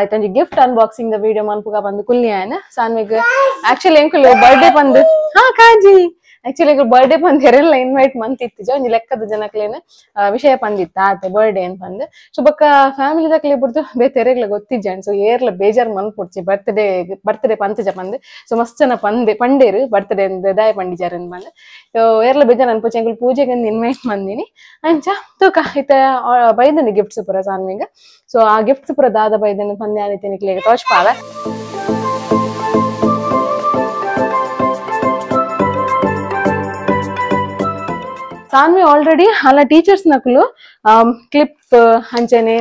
ಇತ್ತೊಂಜಿ gift unboxing the video ಮನ್ಪುಗ ಬಂದು ಕುಲ್ಲಿಯಾನ ಸಾನ್ವಿಗ್ actually ಎಂಕುಲು birthday ಬಂದು ಹಾ ಕಾಜಿ ಆಕ್ಚುಲಿ ಬರ್ಡೇ ಬಂದು ಎರೆಲ್ಲ ಇನ್ವೈಟ್ ಮಂತಿತ್ತಿಜ ಒಂಜಿ ಲೆಕ್ಕದ ಜನಕ್ಲೇನ ವಿಷಯ ಪಂದಿತ್ತ ಆತೆ ಬರ್ಡೇ ಅಂತ ಬಂದು ಸೊ ಬೊಕ್ಕ ಫ್ಯಾಮಿಲಿ ದಕ್ಲೆ ಬುಡ್ದು ಬೇತೆರೆಗ್ಲ ಗೊತ್ತಿಜ್ಜಾಂಡ್ ಸೊ ಏರ್ಲ ಬೇಜಾರ್ ಮನ್ಪುಡ್ಚಿ ಬರ್ತ್ಡೇ ಬರ್ತ್ಡೇ ಪಂತಜ ಪಂದ್ ಸೊ ಮಸ್ತ್ ಜನ ಪಂದೆ ಪಂಡೇರು ಬರ್ತ್ಡೇ ಅಂದ್ ದಾಯ ಪಂಡಿಜಾರ್ ಅಂದ್ ಬಂದು ಸೊ ಏರ್ಲ ಬೇಜಾರ್ ಅನ್ಪುಚಿ ಎಂಕುಲು ಪೂಜೆಗೆ ಇನ್ವೈಟ್ ಮಂದಿನಿ ಅಂಚ ತೂಕ ಇತ್ತ ಬೈದನಿ ಗಿಫ್ಟ್ಸ್ ಪೂರ ಸಾನ್ವಿಗ್ ಸೊ ಆ ಗಿಫ್ಟ್ಸ್ ಪೂರ ದಾದ ಬೈದನಿ ಪಂದೆ ಆನಿತೆ ನಿಕ್ಲೆಗ್ ತೋಚ್ಪಾವೆ. ಸಾನ್ವಿ ಆಲ್ರೆಡಿ ಅಲ್ಲ ಟೀಚರ್ಸ್ ನಕಲು ಕ್ಲಿಪ್ ಅಂಚನೆ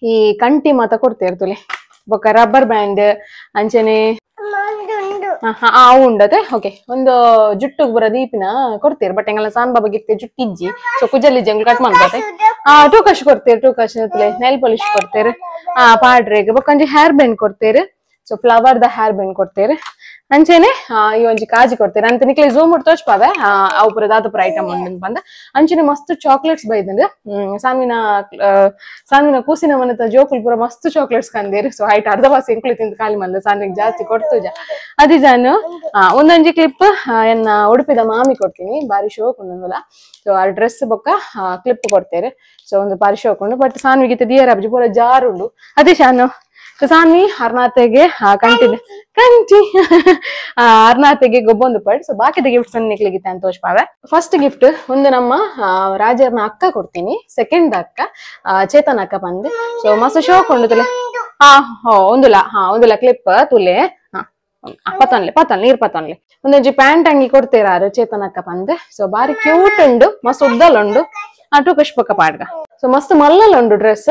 ಈ ಕಂಟಿ ಮಾತ ಕೊಡ್ತೇರ್ತುಲೆ ಬೊಕ್ಕ ರಬ್ಬರ್ ಬ್ಯಾಂಡ್ ಅಂಚನೆ ಉಂಡತೆ ಓಕೆ ಒಂದು ಜುಟ್ಟು ಬರ ದೀಪಿನ ಕೊಡ್ತೀರಿ ಬಟ್ ಎಂಗಲ ಸಾನ್ ಬಾಬಾ ಗಿತ್ತೆ ಜುಟ್ಟು ಇಜ್ಜಿ ಸೊ ಕುಜಲ್ಲಿ ಜಂಗ್ಲು ಕಟ್ ಮಾಡ್ಬೋತೆ ಟೂಕಶ್ ಕೊಡ್ತೀರಿ ಟೂಕಶ್ ನೈಲ್ ಪಾಲಿಶ್ ಕೊಡ್ತೀರಿ ಪಾಡ್ರೆಗ್ ಬೊಕ್ಕ ಒಂಜಿ ಹೇರ್ ಬ್ಯಾಂಡ್ ಕೊಡ್ತೀರಿ so flower the hair band ಕೊಡ್ತೀರಿ ಅಂಚೆನೆ ಈ ಒಂಜಿ ಕಾಜಿ ಕೊಡ್ತೀರಿ ಅಂತ ನಿಕ್ಲೆ ಝೂಮ್ ತೋಚ್ಪಾವೆ ಅವು ಪೂರ ದಾದ ಪೂರ ಐಟಮ್ ಉಂಡು ಬಂದ ಅಂಚೆನೆ ಮಸ್ತ್ ಚಾಕ್ಲೇಟ್ಸ್ ಬೈದಂಡ್ ಸಾನ್ವಿನ ಸಾನ್ವಿನ ಕೂಸಿನ ಮನೆತ ಜೋಕುಲ್ ಪೂರ ಮಸ್ತ್ ಚಾಕ್ಲೇಟ್ಸ್ ಕಂದೇರಿ ಸೊ ಹೈಟ್ ಅರ್ಧ ಬಾಸಿ ಎಂಕುಲಿ ತಿಂದು ಖಾಲಿ ಮಂದ ಸಾನ್ವಿಗ್ ಜಾಸ್ತಿ ಕೊಡ್ತುಜ ಅದಿಜಾನು ಒಂದೊಂಜಿ ಕ್ಲಿಪ್ ಎನ್ನ ಉಡುಪಿದ ಮಾಮಿ ಕೊಡ್ತೀನಿ ಬಾರಿ ಶೋಕ್ ಉಂಡೊಂದುಲ ಸೊ ಆ ಡ್ರೆಸ್ ಬೊಕ್ಕ ಕ್ಲಿಪ್ ಕೊಡ್ತೇರೆ ಸೊ ಒಂದು ಬಾರಿ ಶೋಕ್ ಉಂಡು ಬಟ್ ಸಾನ್ವಿಗೆ ದಿಯರ್ ಅಬ್ಜಿ ಪೂರ ಜಾರ್ ಉಂಡು ಅದೇ ಶಾನು ಸೊ ಸಾನ್ವಿ ಅರ್ನಾತೆಗೆ ಕಂಟಿ ಕಂಟಿ ಅರ್ನಾತೆಗೆ ಗೊಬ್ಬೊಂದು ಪಡ್ ಸೊ ಬಾಕಿದ ಗಿಫ್ಟ್ಸ್ ಅನ್ನು ನಿಕ್ಲಿಗಿತ್ತೆ ಅಂತ ತೋಚ್ಪಾವೆ. ಫಸ್ಟ್ ಗಿಫ್ಟ್ ಒಂದು ನಮ್ಮ ರಾಜರ್ನ ಅಕ್ಕ ಕೊಡ್ತೀನಿ ಸೆಕೆಂಡ್ ಅಕ್ಕ ಚೇತನ್ ಅಕ್ಕ ಬಂದೆ ಸೊ ಮಸ್ತ್ ಶೋಕ್ ಉಂಡು ತುಲೆ ಒಂದುಲ ಹಾ ಒಂದುಲ ಕ್ಲಿಪ್ ತುಲೆ ಪತನ್ಲೆ ಪತನ್ಲೆ ನೀರ್ ಪತನ್ಲೆ ಒಂದೊಂಜಿ ಪ್ಯಾಂಟ್ ಅಂಗಿ ಕೊಡ್ತೀರಾರು ಚೇತನ್ ಅಕ್ಕ ಬಂದೆ ಸೊ ಬಾರಿ ಕ್ಯೂಟ್ ಉಂಡು ಮಸ್ತ್ ಉದ್ದಲ್ ಉಂಡು ಟೂಕಶ್ ಪಕ್ಕ ಪಾಡ್ಗ ಸೊ ಮಸ್ತ್ ಮಲ್ಲಲ್ ಉಂಡು ಡ್ರೆಸ್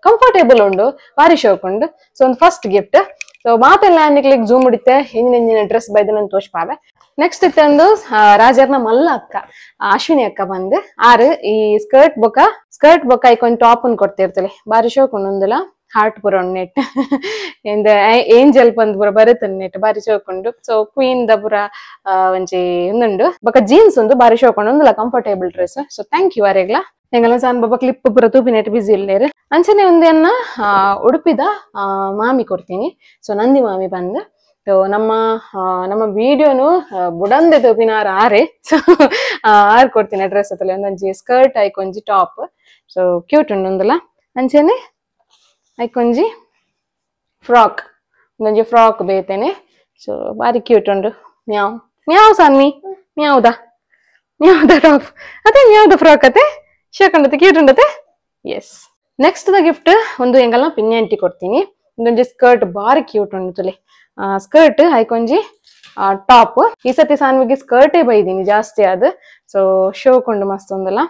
ಕಂಫರ್ಟೇಬಲ್ ಉಂಡು ಬಾರಿ ಶೋಕ್ ಉಂಡು ಸೊ ಒಂದು first gift so ಮಾತೆಲ್ಲ ನಿಕ್ಲಿಗ್ ಝೂಮ್ ಹಿಡಿತೆ ಹಿಂದಿನ ಹಿಂದಿನ ಡ್ರೆಸ್ ಬೈದ ನನ್ ತೋಚ್ಪಾವೆ. ನೆಕ್ಸ್ಟ್ ಇತ್ತಂದು ರಾಜರ್ನ ಮಲ್ಲ ಅಕ್ಕ ಅಶ್ವಿನಿ ಅಕ್ಕ ಬಂದೆ ಆರು ಈ ಸ್ಕರ್ಟ್ ಬೊಕ್ಕ ಐಕೊಂದು ಟಾಪ್ ಅನ್ನು ಕೊಡ್ತಿರ್ತಲೆ ಬಾರಿ ಶೋಕ್ ಉಂಡು ಒಂದುಲ ಹಾರ್ಟ್ ಪೂರ ಉಂಡು ನೆಟ್ ಇಂದ ಏಂಜಲ್ ಪಂದ್ ಪೂರ ಬರುತ್ತೆ ನೆಟ್ ಬಾರಿ ಶೋಕ್ ಉಂಡು ಸೊ ಕ್ವೀನ್ the ಪೂರ ಒಂಜಿ ಉಂದುಂಡು ಬೊಕ್ಕ ಜೀನ್ಸ್ ಉಂಡು ಬಾರಿ ಶೋಕ್ ಉಂಡು ಒಂದುಲ comfortable dress so thank you ಅರೆಗ್ಲ ಎಂಗಲ ಸಾನ್ ಬಾಬಾ ಕ್ಲಿಪ್ ಪೂರ ತೂಪಿ ನೆಟ್ ಬಿಸಿ ಇಲ್ಲೇರು. ಅಂಚನೆ ಒಂದನ್ನ ಉಡುಪಿದ ಮಾಮಿ ಕೊಡ್ತೀನಿ ಸೊ ನಂದಿ ಮಾಮಿ ಬಂದು ಸೊ ನಮ್ಮ ನಮ್ಮ ವಿಡಿಯೋನು ಬುಡಂದೆ ತೂಪಿನಾರ ಆರೆ ಸೊ ಆರ್ ಕೊಡ್ತೀನಿ ಡ್ರೆಸ್ ಅತ್ತಲೆ ಒಂದೊಂಜಿ ಸ್ಕರ್ಟ್ ಐಕೊಂಜಿ top so cute ಉಂಡು ಒಂದುಲ ಅಂಚನೆ ಐಕೊಂಜಿ ಫ್ರಾಕ್ ಒಂದೊಂಜಿ ಫ್ರಾಕ್ ಬೇತೇನೆ ಸೊ ಬಾರಿ ಕ್ಯೂಟ್ ಉಂಡು ಮ್ಯಾವ್ ಮ್ಯಾವ್ ಸಾನ್ವಿ ಮ್ಯಾವ್ದ ಮ್ಯಾವ್ದ ಟಾಪ್ ಅದೇ ಮ್ಯಾವ್ದ ಫ್ರಾಕ್ ಅತ್ತೆ ಶೇಕಂಡತೆ cute ಉಂಡತೆ. S next the gift ಒಂದು ಎಂಗಲ್ನ ಪಿನ್ನೆ ಆಂಟಿ ಕೊಡ್ತೀನಿ ಒಂದೊಂಜಿ ಸ್ಕರ್ಟ್ ಬಾರಿ ಕ್ಯೂಟ್ ಉಂಡು ತುಲೆ ಸ್ಕರ್ಟ್ ಐಕೊಂಜಿ ಟಾಪ್ ಈ ಸತಿ ಸಾನ್ವಿಗೆ ಸ್ಕರ್ಟೇ ಬೈದೀನಿ ಜಾಸ್ತಿ ಅದು ಸೊ ಶೋಕ್ ಉಂಡು ಮಸ್ತ್ ಒಂದಲ್ಲ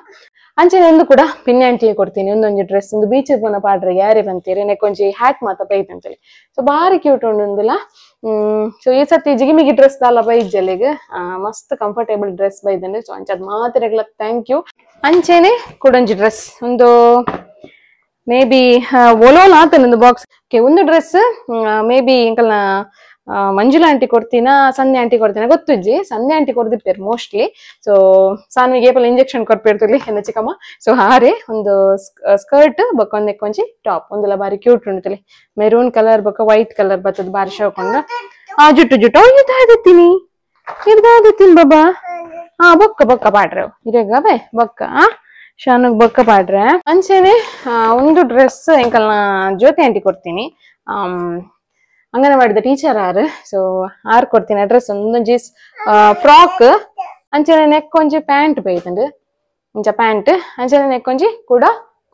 ಅಂಚನೆ ಒಂದು ಕೂಡ ಪಿನ್ನೆ ಆಂಟಿಗೆ ಕೊಡ್ತೀನಿ ಒಂದೊಂಜಿ ಡ್ರೆಸ್ ಒಂದು ಬೀಚ್ ಪೋನ ಪಾಡ್ರೆ ಯಾರೇ ಬಂತೀರಿ ನೆಕ್ಕೊಂಜಿ ಹ್ಯಾಟ್ ಮಾತ ಬೈದಂತೇಳಿ ಸೊ ಬಾರಿ ಕ್ಯೂಟ್ ಉಂಡು ಒಂದುಲ. ಸೊ ಈ ಸತಿ ಜಿಗಿಮಿಗಿ ಡ್ರೆಸ್ ದಾಲ ಬೈಜಲ್ಲಿಗೆ ಮಸ್ತ್ ಕಂಫರ್ಟೇಬಲ್ ಡ್ರೆಸ್ ಬೈದಂಡೆ ಸೊ ಅಂಚೆ ಅದು ಮಾತ್ರ thank you. ಅಂಚೆನೆ ಕುಡೊಂಜಿ ಡ್ರೆಸ್ ಒಂದು ಮೇ ಬಿ ಒಲೋಲ ಆತನ ಒಂದು ಬಾಕ್ಸ್ ಓಕೆ ಒಂದು dress may be ಎಂಕಲ್ನ ಮಂಜುಳಾ aunty ಕೊಡ್ತೀನ ಸಂಧ್ಯಾ ಆಂಟಿ ಕೊಡ್ತೀನ ಗೊತ್ತುಜ್ಜಿ ಸಂಧ್ಯಾ ಆಂಟಿ ಕೊಡ್ದಿಪ್ಪೇರು ಮೋಸ್ಟ್ಲಿ ಸೊ ಸಾನ್ವಿಗೆ ಏಪಲ್ ಇಂಜೆಕ್ಷನ್ ಕೊರ್ಪಿರ್ತುಲಿ ಎನ್ನ ಚಿಕ್ಕಮ್ಮ ಸೊ ಹಾರೆ ಒಂದು ಸ್ಕರ್ಟ್ ಬೊಕ್ಕ ಒಂದ್ ಒಂಜಿ ಟಾಪ್ ಒಂದೆಲ್ಲ ಬಾರಿ ಕ್ಯೂಟ್ ಉಂಟುಲಿ ಮೆರೂನ್ ಕಲರ್ ಬೊಕ್ಕ ವೈಟ್ ಕಲರ್ ಬತ್ತದ ಬಾರಿ ಶೋಕೊಂಡು ಜುಟ್ಟು ಜುಟ್ಟು ಇದಾದಿತ್ತೀನಿ ಇದಾದಿತ್ತೀನಿ ಬಾಬಾ ಹಾ ಬೊಕ್ಕ ಬೊಕ್ಕ ಪಾಡ್ರೆ ಇರೇಗವೇ ಬೊಕ್ಕ ಶಾನುಗ್ ಬೊಕ್ಕ ಪಾಡ್ರೆ. ಅಂಚೆನೆ ಒಂದು ಡ್ರೆಸ್ ಎಂಕಲ್ನ ಜ್ಯೋತಿ ಆಂಟಿ ಕೊಡ್ತೀನಿ ಅಂಗನವಾಡಿದ teacher are so R ಕೊಡ್ತೀನಿ ಡ್ರೆಸ್ ಒಂದೊಂಜಿ ಫ್ರಾಕ್ ಅಂಚನೆ ನೆಕ್ ಒಂಜಿ ಪ್ಯಾಂಟ್ ಬೈತಂಡು ಇಂಚ ಪ್ಯಾಂಟ್ ಅಂಚನೆ ನೆಕ್ ಒಂಜಿ ಕೂಡ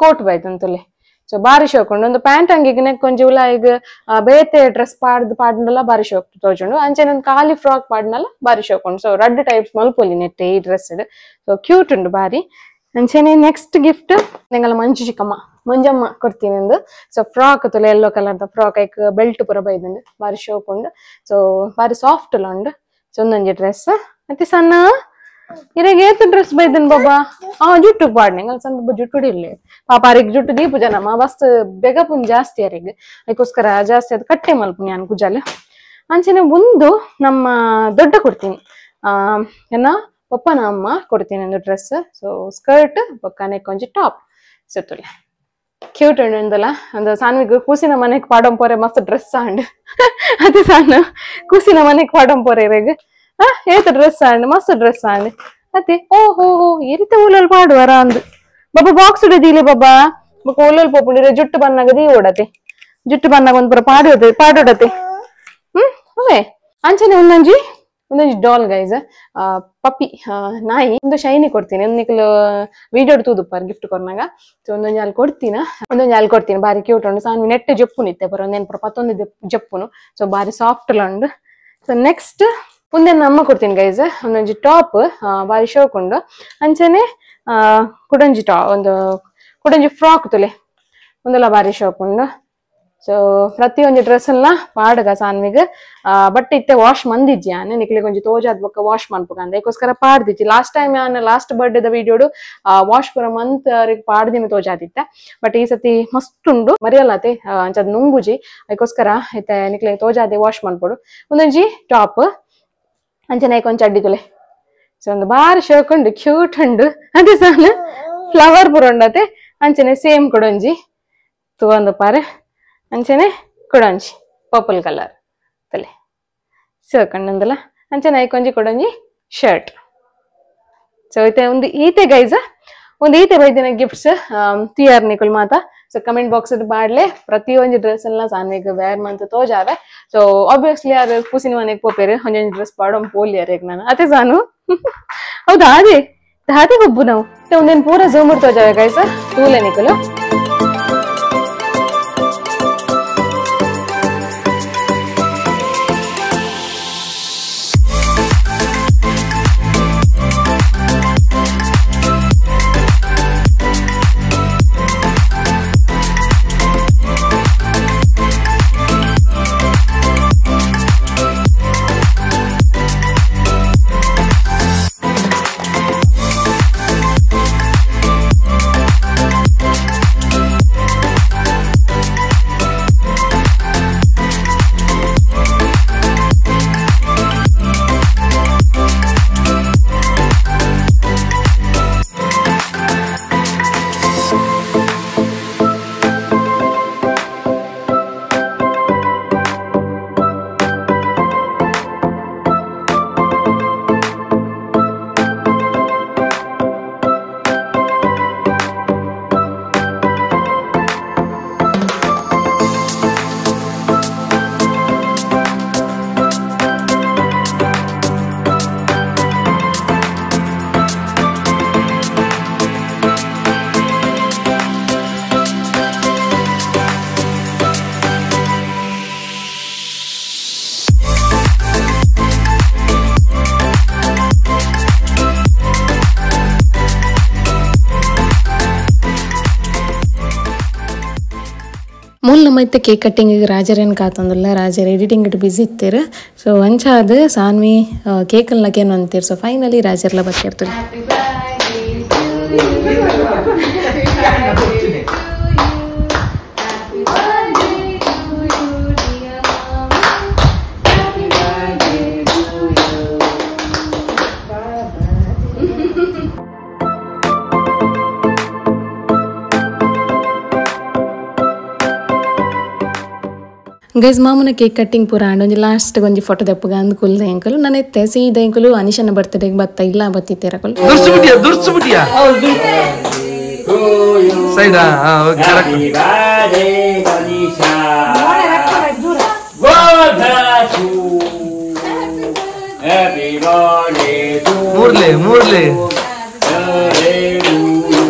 ಕೋಟ್ ಬೈತಂತುಲೆ ಸೊ ಬಾರಿ ಶೋಕ್ ಉಂಡು ಒಂದು ಪ್ಯಾಂಟ್ ಅಂಗಿಗೆ ನೆಕ್ ಒಂಜಿ ಉಲಾಯಿಗ್ ಬೇತೆ ಡ್ರೆಸ್ ಪಾಡ್ದು ಪಾಡ್ನಲ್ಲ ಬಾರಿ ಶೋಕ್ ತೋಜುಂಡು ಅಂಚನೆ ಒಂದು ಖಾಲಿ ಫ್ರಾಕ್ ಪಾಡ್ನಲ್ಲ ಬಾರಿ ಶೋಕ್ ಉಂಡು ಸೊ ರಡ್ಡ್ ಟೈಪ್ಸ್ ಮಲ್ಪೊಲಿ ನೆಟ್ ಈ dress so cute ಉಂಡು ಬಾರಿ. ಅಂಚನೆ ನೆಕ್ಸ್ಟ್ ಗಿಫ್ಟ್ ಎಂಗಲ ಮಂಜು ಚಿಕ್ಕಮ್ಮ ಮಂಜಮ್ಮ ಕೊಡ್ತೀನಿ ಅಂದು ಸೊ frock ತುಲೆ yellow colour the frock ಐಕ್ belt ಪೂರ ಬೈದಂಡು ಬಾರಿ ಶೋಕ್ ಉಂಡು ಸೊ ಬಾರಿ ಸಾಫ್ಟ್ ಎಲ್ಲ ಉಂಡು ಸೊ ಒಂದೊಂಜಿ ಡ್ರೆಸ್ ಮತ್ತೆ ಸಣ್ಣ ಇರೆಗ್ ಏತ್ ಡ್ರೆಸ್ ಬೈದನ್ ಬಾಬಾ ಜುಟ್ಟು ಪಾಡ್ನೆ ಎಂಗಲ ಸಣ್ಣ ಬಾಬಾ ಜುಟ್ಟು ಇರ್ಲಿ ಪಾಪ ಅರಿಗ್ ಜುಟ್ಟು ದೀಪು ಜನಮ್ಮ ಬಸ್ ಬೆಗಪುನ್ ಜಾಸ್ತಿ ಅರಿಗ್ ಅದಕ್ಕೋಸ್ಕರ ಜಾಸ್ತಿ ಅದು ಕಟ್ಟೆ ಮಲ್ಪುನಿ ಅನ್ ಕುಜಾಲ. ಅಂಚನೆ ಒಂದು ನಮ್ಮ ದೊಡ್ಡ ಕೊಡ್ತೀನಿ ಎನ್ನ ಪಪ್ಪನ ಅಮ್ಮ ಕೊಡ್ತೀನಿ ಒಂದು dress so skirt ಬೊಕ್ಕ ನೆಕ್ ಒಂಜಿ ಟಾಪ್ ಸೊ ತುಲೆ Cute ಉಂಡಲ್ಲ ಒಂದು ಸಾನ್ವಿಗ್ ಕೂಸಿನ ಮನೆಗೆ ಪಾಡಂ ಪೋರೆ ಮಸ್ತ್ ಡ್ರೆಸ್ ಆಂಡ್ ಅದೇ ಸಾನು ಕೂಸಿನ ಮನೆಗೆ ಪಾಡಂ ಪೋರೆ ಇರೆಗ್ ಏತ ಡ್ರೆಸ್ ಆಂಡ್ ಮಸ್ತ್ ಡ್ರೆಸ್ ಆಂಡ್ ಅತ್ತೆ ಓ ಹೋ ಹೋ ಈ ರೀತಿ ಊಲಲ್ಲಿ ಪಾಡುವರ ಅಂದು ಬಾಬಾ ಬಾಕ್ಸ್ ಇಡೋದಿಲ್ಲ ಬಾಬಾ ಬೊಕ ಓಲೋಲ್ ಪೋಪುಂಡಿರೆ ಜುಟ್ಟು ಬನ್ನಾಗ ದೀ ಓಡತೆ ಜುಟ್ಟು ಬನ್ನಾಗ ಒಂದ್ ಪೂರ ಪಾಡೋದೆ ಪಾಡೋಡತೆ ಅವೇ ಅಂಚನೆ ಒಂದೊಂಜಿ ಒಂದೊಂಜಿ doll guys puppy ನಾಯಿ ಒಂದು ಶೈನಿ ಕೊಡ್ತೀನಿ ನಿಕ್ಲು ವಿಡಿಯೋ ತೂದುಪ್ಪಾರ್ ಗಿಫ್ಟ್ ಕೊರ್ನಾಗ ಸೊ ಒಂದೊಂಜಿ ಅಲ್ಲಿ ಕೊಡ್ತೀನ ಒಂದೊಂಜಿ ಅಲ್ಲಿ ಕೊಡ್ತೀನಿ ಬಾರಿ ಕ್ಯೂಟ್ ಉಂಡು ಸಾನ್ವಿ ನೆಟ್ ಜಪ್ಪುನು ಇತ್ತೆ ಪರ ಒಂದೇನು ಪೂರ ಪತ್ತೊಂದು ಜಪ್ಪುನು ಸೊ ಬಾರಿ ಸಾಫ್ಟ್ ಉಂಡು ಸೊ ನೆಕ್ಸ್ಟ್ ಒಂದೇನು ಅಮ್ಮ ಕೊಡ್ತೀನಿ ಗೈಸ್ ಒಂದೊಂಜಿ ಟಾಪ್ ಬಾರಿ ಶೋಕ್ ಉಂಡು ಅಂಚನೆ ಕುಡಂಜಿ ಟಾಪ್ ಒಂದು ಕುಡಂಜಿ ಫ್ರಾಕ್ ತುಲೆ ಒಂದೆಲ್ಲ ಬಾರಿ ಶೋಕ್ ಉಂಡು ಸೊ ಪ್ರತಿಯೊಂದು ಡ್ರೆಸ್ ಎಲ್ಲ ಪಾಡಗ ಸಾನ್ವಿಗ್ ಬಟ್ ಇತ್ತೆ ವಾಶ್ ಮಂದಿಜ್ಜಿ ಆನೆ ನಿಕ್ಲಿಗೆ ಒಂಜಿ ತೋಜಾದ್ ಬೊಕ್ಕ ವಾಶ್ ಮನ್ಪುಗ ಅಂದ ಅದಕ್ಕೋಸ್ಕರ ಪಾಡ್ದಿಜ್ಜಿ ಲಾಸ್ಟ್ ಟೈಮ್ ಯಾನ್ ಲಾಸ್ಟ್ ಬರ್ಡೇದ ವಿಡಿಯೋಡು ವಾಶ್ ಪೂರ ಮಂತ್ ಪಾಡ್ದಿನ ತೋಜಾದಿತ್ತ ಬಟ್ ಈ ಸತಿ ಮಸ್ತ್ ಉಂಡು ಮರಿಯಲ್ಲತೆ ಅಂಚದ ನುಂಗುಜಿ ಅದಕ್ಕೋಸ್ಕರ ಇತ್ತೆ ನಿಕ್ಲೆ ತೋಜಾದೆ ವಾಶ್ ಮನ್ಪೊಡು ಒಂದೊಂಜಿ ಟಾಪ್ ಅಂಚನೆ ಕೊಂಚ ಅಡ್ಡಿ ತುಲೆ ಸೊ ಒಂದು ಬಾರಿ ಶೋಕ್ ಉಂಡು ಕ್ಯೂಟ್ ಉಂಡು ಅದೇ ಸಾನು ಫ್ಲವರ್ ಪೂರ ಉಂಡತೆ ಅಂಚನೆ ಸೇಮ್ ಕೊಡೊಂಜಿ ತೂವೊಂದು ಪಾರೆ ಅಂಚನೆ ಕೊಡೊಂಜಿ ಪರ್ಪಲ್ ಕಲರ್ ತಲೆ ಸೋಕಂಡಂದಲ್ಲ ಅಂಚನೆ ಐಕೊಂಜಿ ಕೊಡೊಂಜಿ ಶರ್ಟ್ ಸೊ ಇತ್ತೆ ಒಂದು ಈತೆ ಗೈಸ್ ಒಂದು ಈತೆ ಬೈದಿನ ಗಿಫ್ಟ್ಸ್ ತಿಯಾರ್ ನಿಕುಲ್ ಮಾತಾ so comment box ಬಾಡ್ಲೆ ಪ್ರತಿಯೊಂಜಿ ಡ್ರೆಸ್ ಎಲ್ಲ ಸಾನ್ವಿಗ್ ವೇರ್ ಮಂತ್ ತೋಜಾವೆ ಸೊ ಆಬ್ವಿಯಸ್ಲಿ ಯಾರು ಕೂಸಿನ ಮನೆಗೆ ಪೋಪೇರು ಒಂಜೊಂಜಿ ಡ್ರೆಸ್ ಪಾಡೋಂ ಪೋಲಿ ಯಾರು ನಾನು ಅದೇ ಸಾನು ಹೌದಾ ಅದೇ ದಾದೆ ಒಬ್ಬು ನಾವು ಒಂದೇನು ಪೂರ ಝೂಮ್ ತೋಜಾವೆ ಗೈಸ್ ತೂಲೆ ನಿಕುಲು ಮೂಲ ನಮ್ಮ ಕೇಕ್ ಕಟ್ಟಿಂಗ್ ರಾಜರೇನು ಕಾತಂದಿಲ್ಲ ರಾಜರ್ ಎಡಿಟಿಂಗ್ ಇಟ್ಟು ಬಿಸಿ ಇತ್ತೀರ ಸೊ ಅಂಚಾದ ಸಾನ್ವಿ ಕೇಕ್ ಏನು ಅಂತೀರಿ ಸೊ ಫೈನಲಿ ರಾಜರ್ಲ ಬತ್ತಿರ್ತೀರಿ ಗೈಸ್ ಮಾಮೂನ ಕೇಕ್ ಕಟ್ಟಿಂಗ್ ಪೂರ ಆಂಡ್ ಒಂಜಿ ಲಾಸ್ಟ್ ಒಂಜಿ ಫೋಟೋ ದೆಪ್ಪಗ ಅಂದ್ ಕುಲ್ದ ಎಂಕಲು ನಾನು ಎತ್ತೆ ಸೀದ ಎಂಕಲು ಅನಿಶನ ಬರ್ತಡೆಗೆ ಬತ್ತ ಇಲ್ಲ ಬತ್ತಿತ್ತೇರಕಲು ದುರ್ಸುಬಿಟಿಯಾ ದುರ್ಸುಬಿಟಿಯಾ ಸೈಡಾ okay correct Happy birthday, Anisha. God bless you. Happy birthday to ಮೂರ್ಲೆ ಮೂರ್ಲೆ birthday to you.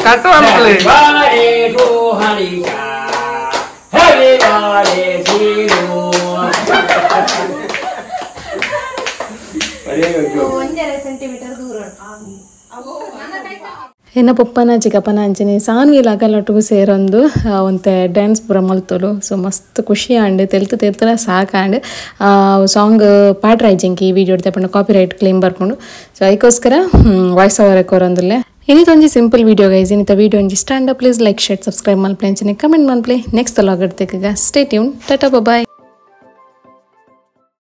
Cut ಮಾಡ್ಲೆ Happy birthday to Hanika. Happy birthday to you. ಎನ್ನ ಪಪ್ಪನ ಚಿಕ್ಕಪ್ಪನ ಅಂಚನೆ ಸಾನ್ವಿ ಲಾಗಲೊಟ್ಟಿಗೂ ಸೇರೊಂದು ಒಂತೆ ಡ್ಯಾನ್ಸ್ ಪೂರ ಮಲ್ತೋಲು ಸೊ ಮಸ್ತ್ ಖುಷಿ ಆಂಡ್ ತೆಲ್ತು ತೆಲ್ತಲ ಸಾಕಾಂಡ್ ಸಾಂಗ್ ಪಾಡ್ರಾಯ್ಜಂಕಿ ಈ ವಿಡಿಯೋ ತಪ್ಪಂಡು copy right claim ಬರ್ಕೊಂಡು ಸೊ ಅದಕ್ಕೋಸ್ಕರ ವಾಯ್ಸ್ ಓವರ್ ಕೊರೊಂದುಲ್ಲೆ ಇನ್ನಿತೊಂಜಿ simple video guys ಇನ್ನಿತ video ಒಂಜಿ stand please like share subscribe ಮಲ್ಪ್ಲೆ ಅಂಚನೆ ಕಮೆಂಟ್ ಮಲ್ಪ್ಲೆ ನೆಕ್ಸ್ಟ್ ಲಾಗ್ ಇಡ್ತೇಕ stay tune tata bye.